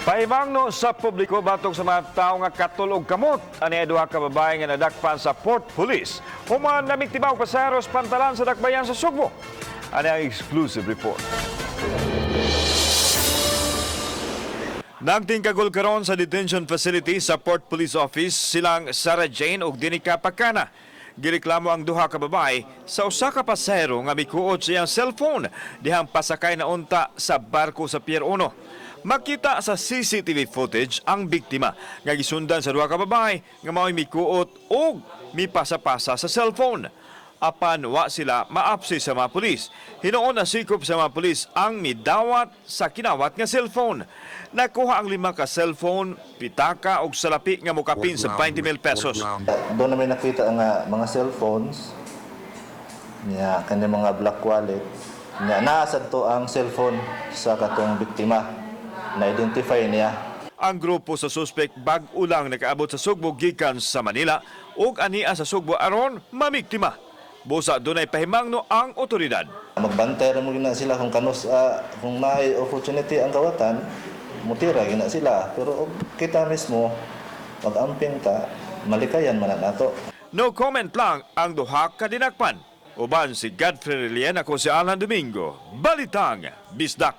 Pahimangno sa publiko batok sa mga tao nga katol og kamot ani duha ka babae nga nadakpan sa Port Police human namiktima og pasaheros pantalan sa dakbayan sa Sugbo. Ani ang exclusive report. Nagtingkagol karon sa detention facility sa Port Police Office silang Sarah Jane ug Dinica Pacana. Gireklamo ang duha ka babae sa usa ka pasahero nga mikuot sa iyang cellphone dihang pasakay na unta sa barko sa Pier 1. Makita sa CCTV footage ang biktima nga gisundan sa duha ka babae nga mao'y mikuot ug mipasa-pasa sa cellphone. Apan wa sila maapsi sa mga pulis. Hinuon nasikop sa mga pulis ang midawat sa kinawat nga cellphone. Nakuha ang lima ka cellphone, pitaka og salapi nga mokapin sa 20 mil pesos. Doon namin nakita ang mga cellphones niya, kanya mga black wallet niya. Naa sad to ang cellphone sa katong biktima, na-identify niya. Ang grupo sa suspect bag-o lang nakaabot sa Sugbo gikan sa Manila ug ania sa Sugbo aron mamiktima. Busa dunay pahimangno ang otoridad. Magbantay ra mo gina sila kung kanus kung naay opportunity ang kawatan, mutira gina sila, pero og kita mismo mag-amping ta, malikayan man na nato. No comment lang ang duha ka dinakpan. Uban si Godfrey Relian, ako si Alan Domingo. Balitang Bisdak.